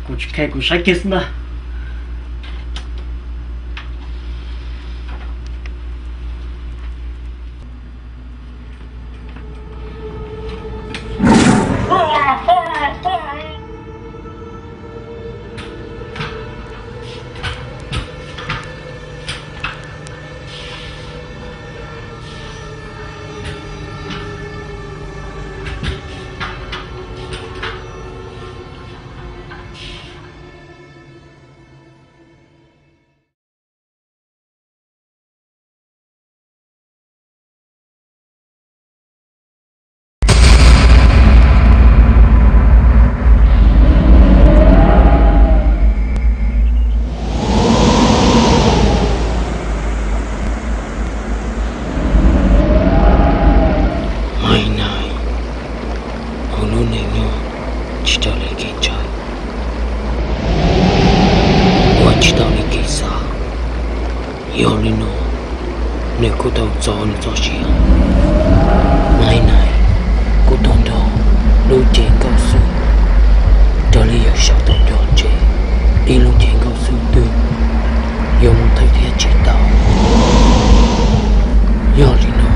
Kuv tsis khe, kuv saib kiag xwb ntag. Maiv Nais, kuv lub neej no tsis raws li kev ntshaw, ua tsis tau li kev xav. Yog li no, nws kuj tau txo nws txoj sia. Maiv Nais kuj tuaj nrog lub cev nkauj xwb, raws li yawg saib tau cov ntses, ib lub cev nkauj xwb twg yuav mus thawj thiab tsis tau. Yog li no,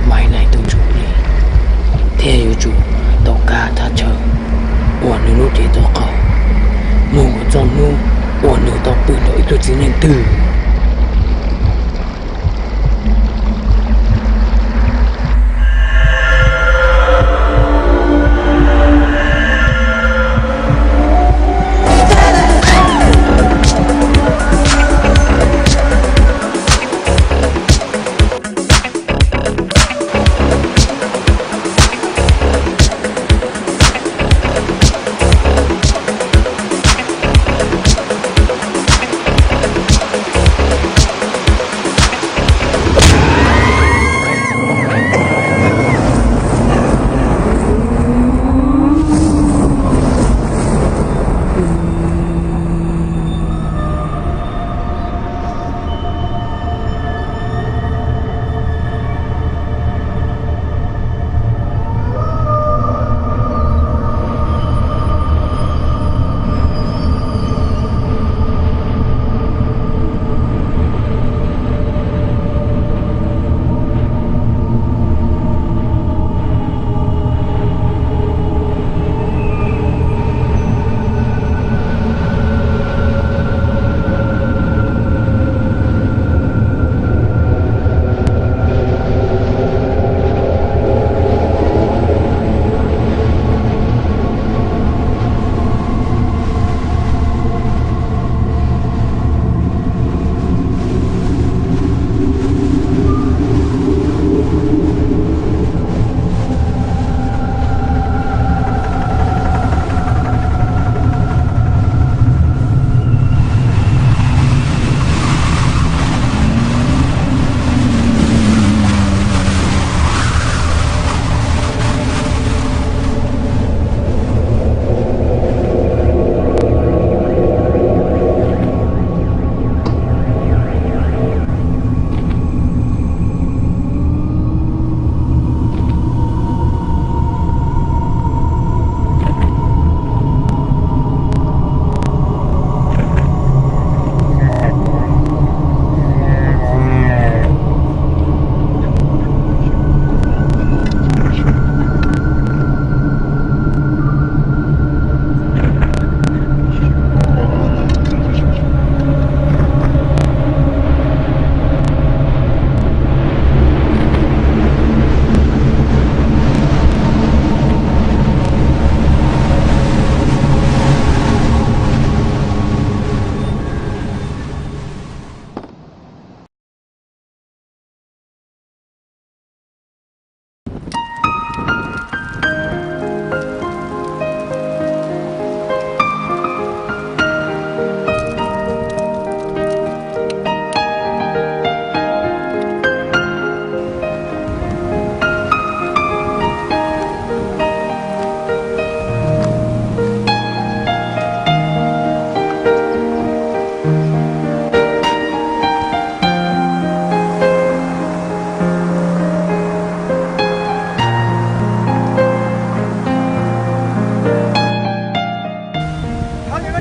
Maiv Nais tus ntsuj plig thiaj yuav tsum tau kav thaj chaw uas nws lub cev tau qaug mus kom txog hnub uas nws tau pw nrog ib tug txiv neej twg.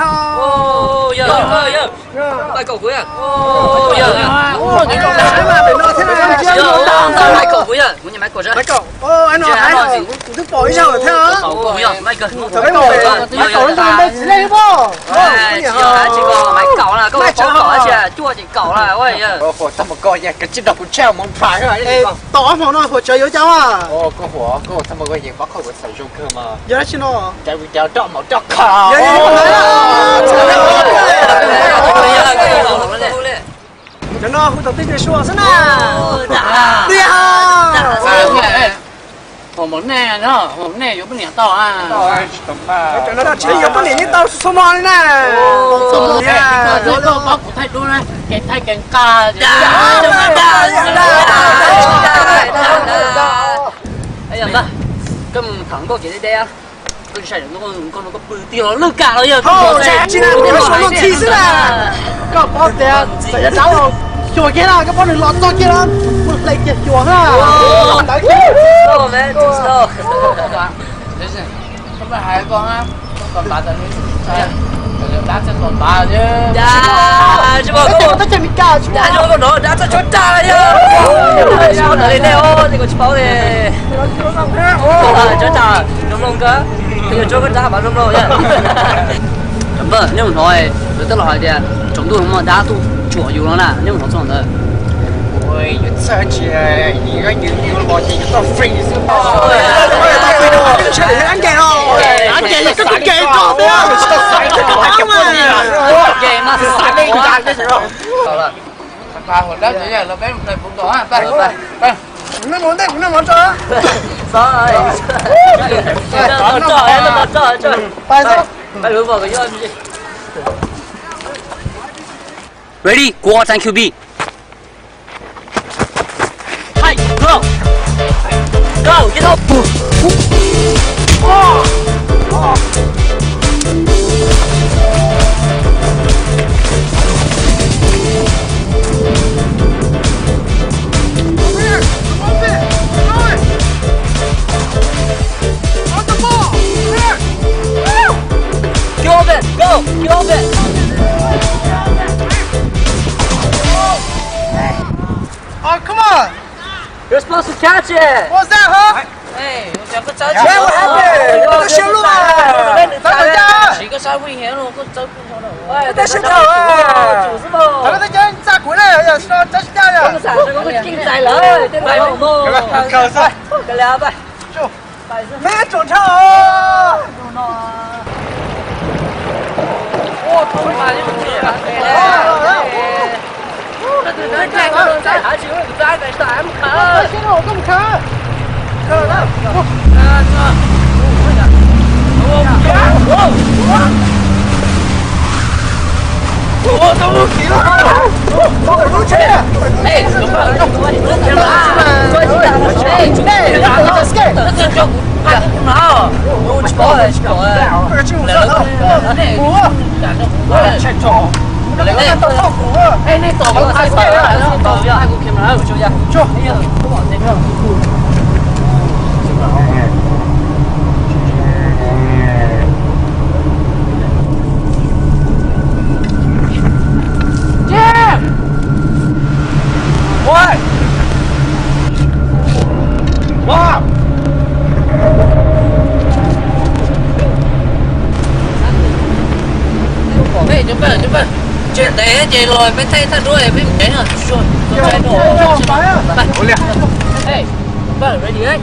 hos. Yog, yog, yog. Mai kaum kuv yog. Yog, yog. Mai kaum kuv yog. Kuv nyuam mai kaum sab. Mai kaum. Kuv twb pom ib zaug thiab. Mai kaum, mai kaum, mai kaum, mai kaum. Tsis yog, tsis yog, mai kaum na, koj paub kaum tab sis cuaj ces kaum na. Tom ob hmo no huam tsawv yuav cas? Yog dab tsi no? Cov no hu tau tej ntses sua xwb na. Tiag. Hos mos nej, hos nej yuav poj niam tau a? Cov no tsis yuav poj niam yeej tau txhua hmo li na. Koj paub kuv thaij duab na, kev thaij kev nqa. Koj mus tham nkauj kev deb deb, koj tsis sai nkauj no koj pw tiag los lwj kam los yog. Tsis na, kuv suav luag ntxhi xwb na. Koj paub tias txawm yog dab los xyuas kiag na, koj paub nws los txog kiag na, mus hle kiag xyuas na. Tsis muaj koj ua tab ceg Meskas, tsis muaj koj ua tab ceg tshuab rag yog. Tsis paub li nej os, nej kuj tsis paub li. Tshuab rag zoo mloog kawg, yog tshuab koj rag mas zoo mloog. Cov npawg, nej mus hnov, lawv twb los hais tias tsaus ntuj no muaj dab tuaj tsuam yus no na, nej mus hnov txog ntawd. Yuav txhawj tsis, yus los ces yus tau free xwb. Nkees no, nkees yog koj kuj nkees koj tiag. Nej mus ntej, kuv nej mus tso. Ready, kuv ua tag Q B. Hais, go. Go, get up. Over here, come over. Throw it. On the ball. Here. Woo. Get off it. Go. Get off it. Oh, come on. You're supposed to catch it. What was that, huh? Hey, what happened? Tau siab luaj. Tau siab luaj. Tau siab luaj. Tau siab luaj. Txaj kuv na, yog txaj sib caj yog. Khaws xwb. Peb tsoom ntshaw. Cov paj, cov paj, tsev ntev ces los peb thaij thaj duab peb mus tsev no. Ua li. Hey, cov paj, ready, eh?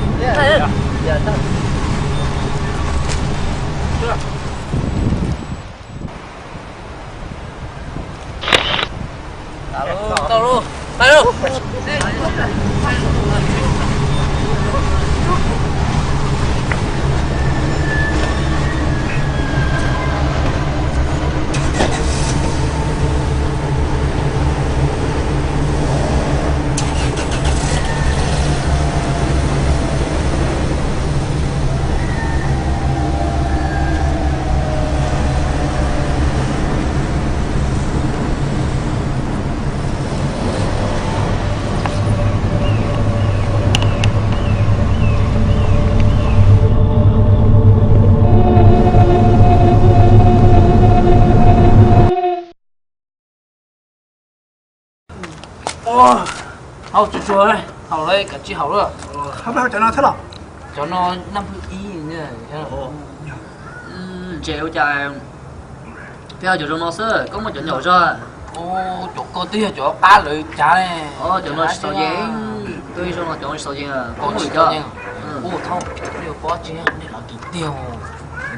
Tau lauj, pais lauj. Haus tsuag tsuag, haus lawm kav tsij haus lawm. Cov no thiab los? Cov no naj phwj ib. Ntses ua cas peb haus cov zoo no xwb, koj muaj cov nyaum zog? Cov ko twb yog cov qab lawv cav. Cov no tsis txaus yeeb, twb zoo no cov no tsis txaus yeeb. Ua thaub, nej pob tsi nej lov kis tiag,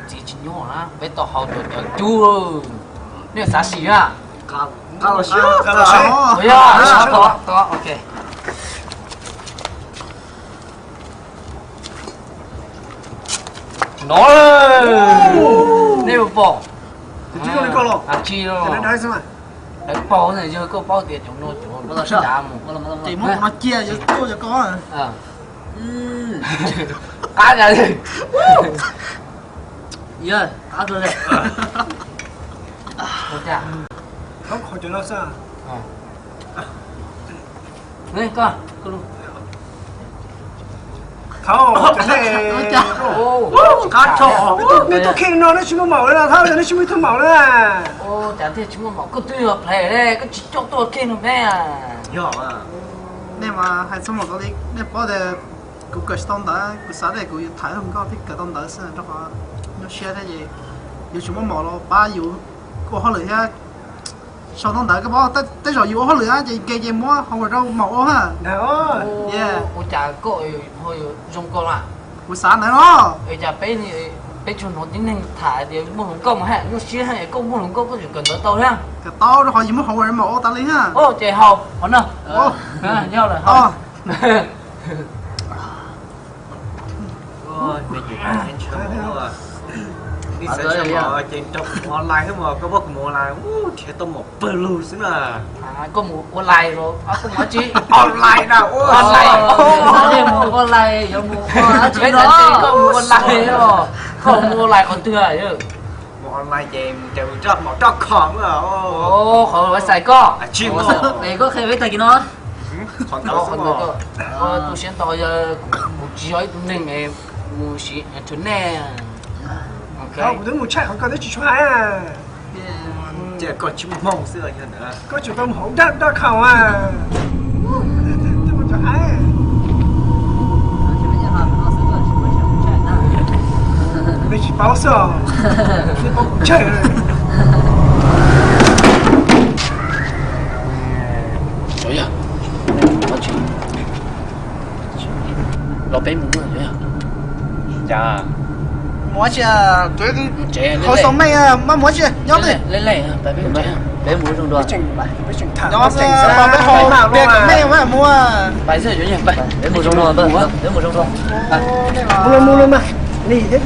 txiv tsis nyuaj na, peb tau haus cov cov cub. Nej xav sim na? Yog, ok. No, nej puas pom? Dawb paug na, yog koj paub tias cov no cov cav mus. Ces muab qhov no cia yuav tuaj cov ko. Qab cas li. Yog qab tuaj li. Ua cas? Thoob qhov cov no xwb. Koj, koj lub. Thaub, cov nej, qab tso, nej tuaj kheej no nej tsis muaj maum li no, Thaub, nej tsis muaj ib tug maum li. Ua cas thiaj tsis muaj maum, koj twb yog play li, koj tsis coj tuaj kheej no peb. Yog, nej mas hais txog maum tau li, nej paub tias kuv kawm tsis tau ntawv, kuv xav tias kuv yuav tham hluas nkauj thiaj kawm tau ntawv xwb, rau qhov nyuaj siab thiab ces yus tsis muaj maum los pab yus ua hauj lwm thiab. Sau tau ntawv koj paub, tej zaum yus ua hauj lwm ces nkees ces muab homework rau maum ua ha. Ua cas koj ho yuav zoo koj na? Kuv xav ntawd no. Cas peb, peb tsuas hnov tib neeg tham tias muaj hluas nkauj mas ha, nyuaj siab ha, koj muaj hluas nkauj koj tseem kawm ntawv tau thiab. Kawm tau rau qhov yus muab homework rau maum ua tas li ha. Ces haus qhov no. Yog lawm. Ib xav tsis mus ces nrog kuv mus online thiab mas koj pab kuv mus online, nrhiav tau maum pawg lug xwb na. Koj mus ua live los koj mus dab tsi? Online na, online. Mus online, yuav mus ua dab tsi no? Koj mus online os, koj mus online qhov twg? Mus online ces mus ces roj maum roj khom. Qhov website koj? Tsis, es koj qhia peb tag kis no. Qhov ntawd tu siab ntau, yog kuv tsis yog ib tug neeg mus siv internet. Kuv twb mus tshaj qhov koj twb tsis tshua hais. Ces koj tsis muaj hmoo xwb yog ntawd. Koj tsum tau mus hauv dot com a. Twb mus cov hais. Nej tsis paub xwb os. Nej paub kuv tsawg. Los peb mus. Cas? Mus tsi? Hauv xaus meej, maj mus tsi nyob twg? Peb mus zoo dua. Nyob peb ho piav kom meej maj mus. Peb mus zoo dua, peb mus zoo dua. Mus los, mus los mas. Lig thiab.